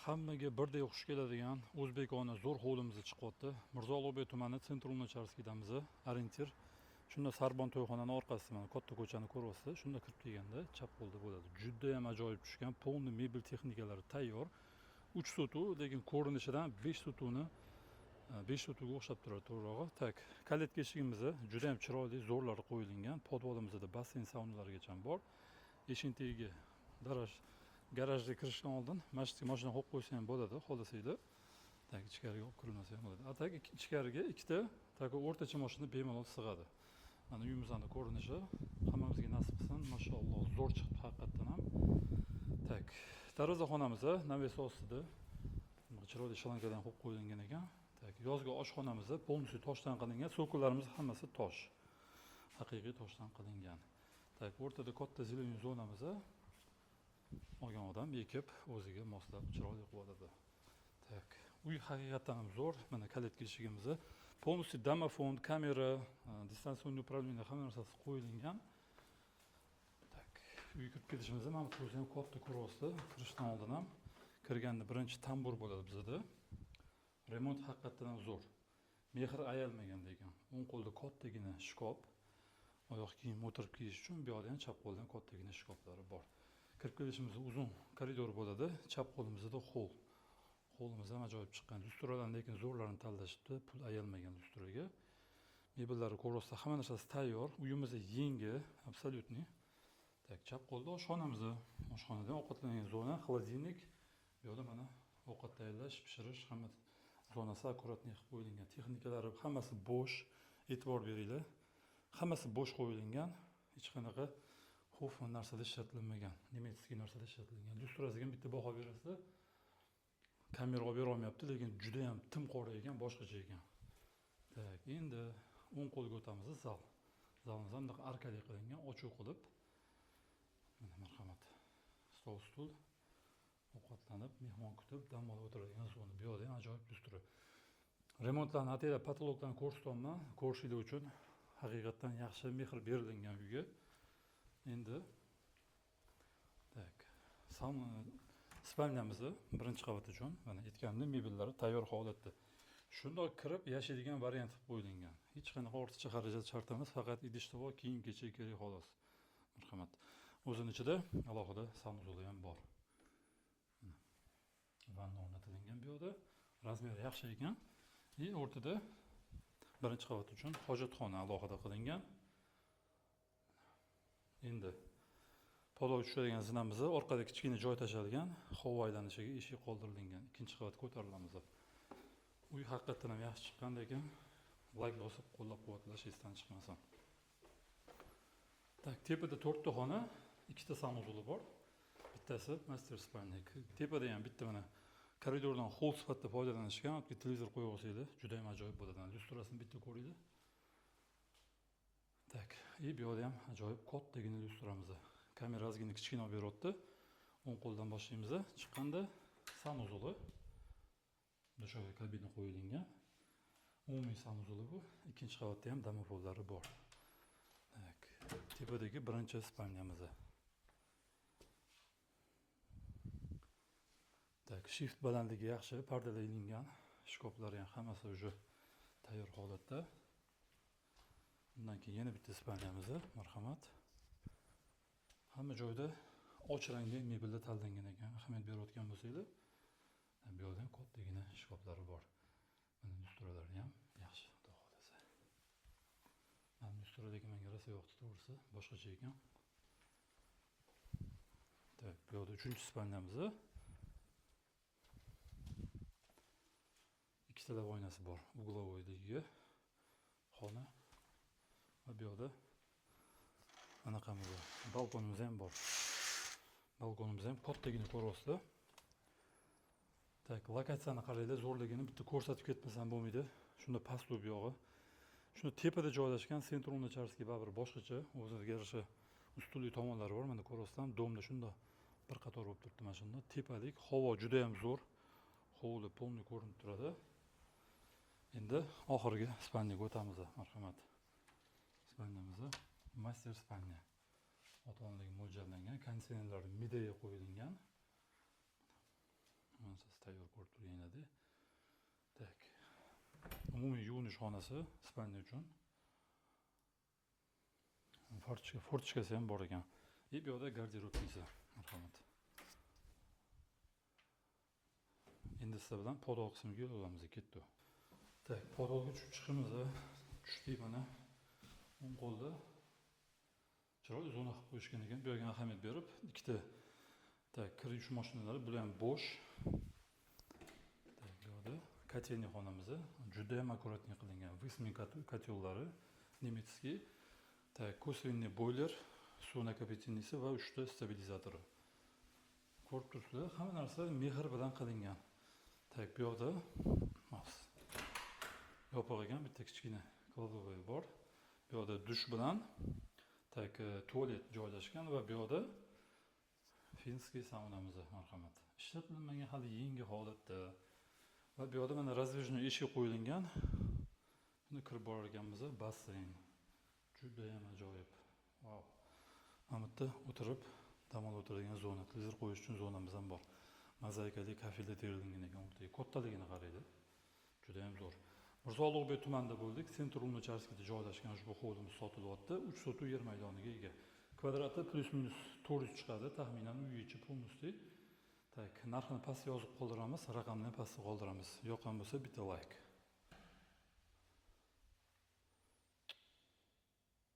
Hammaga birdek xush keladigan o'zbekona zo'r hovlimiz chiqyapti. Mirzo Ulug'bek tumani Центральночарскийдamiz. Ориентир. Shunda Sarbon to'yxonani orqasi, mana katta ko'chani ko'ryapsiz. Shunda kirib kelganda chap qo'lda bo'ladi. Juda ham ajoyib tushgan, полный mebel texnikalari tayyor. 3 sotuv, lekin ko'rinishidan 5 sotuvni 5 sotuvga o'xshab turadi to'g'rirog'i. Так, калитка eshigimiz juda ham chiroyli, zo'rlari qo'yilgan. Podvalimizda basseyn saunalarigacha bor. Eshik tagiga garaj, garajga kirishdan oldin mana shu yerga mashina qo'yib qo'ysa ham bo'ladi, xohlasanglar. Так, ichkariga olib kirilmasa ham bo'ladi. А так ichkariga ikkita так o'rtacha mashina bemalol sig'adi. Mana uyimizni ko'rinishi hammamizga nasib qilsin. Mashalloh, zo'r chiqdi haqiqatdan ham. Так, darvozaxonamiz навес ostida chiroyli shlankadan qo'yib qo'yilgan ekan. Так, yozgi oshxonamiz полностью toshdan qilingan, цоколь larimiz hammasi tosh. Haqiqiy toshdan qilingan. Так, o'rtada katta зеленый zonamiz, olgan odam ekib o'ziga moslab chiroyli qilib oladi. Так, uy haqiqatdan ham zo'r. Mana калитка eshigimiz полностью домофон, kamera, дистанционный управление, hamma narsasi qo'yilgan. Так, uyga kirib ketishimizda mana bu ham katta ko'ryapsiz. Kirishdan oldin ham, kirganda birinchi tambur bo'ladi bizada. Remont haqiqatdan ham zo'r. Mehr ayalmagan lekin. O'ng qo'lda kattagina shkaf. Oyoq kiyim o'tirib kiyish uchun, bu yoqda ham, chap qo'lda ham kattagina shkaflari bor. Kirib kelishimizda uzun koridor bo'ladi. Chap qo'limizda xoll. Hollimiz ham ajoyib chiqqan. Lyustralarni lekin zo'rlarini tanlashibdi, pul ayalmagan lyustraga. Mebellari ko'ryapsiz, hamma narsasi tayyor. Uyimiz yangi, абсолютный. Так, chap qo'lda oshxonamiz. Oshxonada ovqatlanadigan zona, холодильник. Bu yoqda mana ovqat tayyorlash, pishirish hamma zonasi аккуратный qilib qo'yilgan. Texnikalari hammasi bo'sh. E'tibor beringlar. Hammasi bo'sh qo'yilgan. Hech qanaqa Hof narsada ishlatilmagan, немецкий narsada ishlatilgan. Lyustrasiga ham bitta baho berasizlar. Kamera olib berolmayapti, lekin juda ham tim qora ekan, boshqacha ekan. Так, endi o'ng qo'lga o'tamiz, zal. Zalimiz ham bunaqa arkali qilingan, ochiq qilib. Mana, marhamat. Stol, stul, ovqatlanib, mehmon kutib, dam olib o'tiradigan zona. Bu yoqda ham ajoyib lyustra. Remontlarni ataylab потолок dan ko'rsatyapman. Ko'rishinglar uchun, haqiqatdan yaxshi mehr berilgan uyga. Endi так, спальня mizni birinchi qavat uchun, mana aytganimdek, mebellari tayyor holatda. Shundoq kirib yashaydigan variant qilib qo'yilgan. Hech qanaqa ortiqcha xarajat shart emas, faqat idish tovoq, kiyim kechak kerak, xolos. Marhamat. O'zini ichida alohida санузел i ham bor. Mana. Vanna o'rnatilgan bu yoqda. Размер i yaxshi ekan. И o'rtada birinchi qavat uchun hojatxona alohida qilingan. Endi podvol tushadigan zinamiz, orqada kichkina joy tashalgan, havo aylanishiga eshik qoldirilgan. Ikkinchi qavat ko'tarilamiz. Uy haqiqatdan ham yaxshi chiqqan, lekin layk bosib qo'llab-quvvatlash esdan chiqmasin. Так, tepada to'rtta xona, ikkita санузел i bor. Bittasi мастер спальня. Tepada ham bitta, mana, koridordan xoll sifatida foydalanishgan. Yoki televizor qo'yib olsanglar, juda ham ajoyib bo'ladi. Lyustrasini bitta ko'ringlar. Так, и bu yoqda ham ajoyib kattagina lyustramiz. Kamera ozgina kichkina olib beryapti. O'ng qo'ldan boshlaymiz. Chiqqanda санузел i. Душевой kabina qo'yilgan. Umumiy санузел i bu. Ikkinchi qavatda ham domofonlari bor. Так, tepadagi birinchi спальня miz. Так, shift balandligi yaxshi, pardalar ilingan, shkaflari ham hammasi уже tayyor holatda. Undan keyin yana bitta спальня miz, marhamat. Hamma joyda och rangli mebellar tanlangan ekan, ahamiyat berayotgan bo'lsanglar. Bu yoqda ham kattagina shkaflari bor. Mana, lyustralari ham yaxshi, xudo xohlasa. Mana, lyustradagi menga rosa yoqdi, to'g'risi, boshqacha ekan. Так, bu yoqda uchinchi спальня miz. Ikkitalab oynasi bor, угловой dagi xona. Va bu yoqda anaqamiz bor. Balkonimiz ham bor. Balkonimiz ham kattagina, ko'ryapsizlar. Так, lokatsiyani qaranglar, zo'rligini bitta ko'rsatib ketmasam bo'lmaydi. Shunda pastlu bu yog'i. Shunda tepada joylashgan, Центральночарский baribir boshqacha, o'ziga yarasha ustunlik tomonlari bor. Mana, ko'ryapsizlar, дом da shunda bir qator bo'lib turibdi mana shunda. Tepalik, havo juda ham zo'r. Hovli полный ko'rinib turadi. Endi oxirgi спальня ga o'tamiz, marhamat. Спальня miz мастер спальня. Ota onalarga mo'ljallangan, konditsionerlar Midea qo'yilgan. Mana. narsasi tayyor, ko'rib turganinglardek. Так, umumiy yuvinish xonasi, спальня uchun. Форточка si ham bor ekan. И bu yoqda garderobnisi, marhamat. Endi sizlar bilan podvol qismiga yo'l olamiz, ketdi. Так, podvolga tushib chiqamiz. Tushdik mana. O'ng qo'lda chiroyli zona qilib qo'yishgan ekan. Bu yerga ahamiyat berib, ikkita, так, kir yuvish mashinalari, bular ham bo'sh. Так, bu yoqda котельный xonamiz juda ham аккуратный qilingan. Viessmann котел lari немецкий. Так, косвенный бойлер, suv накопительный si va uchta stabilizatori. Ko'rib turibsizlar, hamma narsa mehr bilan qilingan. Так, bu yoqda yopiq ekan, bitta kichkina кладовой bor. Bu yoqda dush bilan, так, tualet joylashgan va bu yoqda финский saunamiz, marhamat. Ishlatilmagan, hali yangi holatda. Va bu yoqda mana раздвижной eshik qo'yilgan. Buni kirib borar ekanmiz, basseyn. Judayam ajoyib. Vau. Mana bu yerda o'tirib dam olib o'tiradigan zona, televizor qo'yish uchun zonamiz ham bor. Mozaikali kafelar terilgan ekan o'rtaga. Kattaligini qaranglar. Judayam zo'r. Mirzo Ulug'bek tumanida bo'ldik. Центр Луначарский da joylashgan ushbu hovlimiz sotilyapti. 3 sotuk yer maydoniga ega. Kvadrati плюс-минус 400 chiqadi, taxminan uy ichi полностью. Так, narxini pastga yozib qoldiramiz, raqamni ham pastga qoldiramiz. Yoqqan bo'lsa, bitta layk.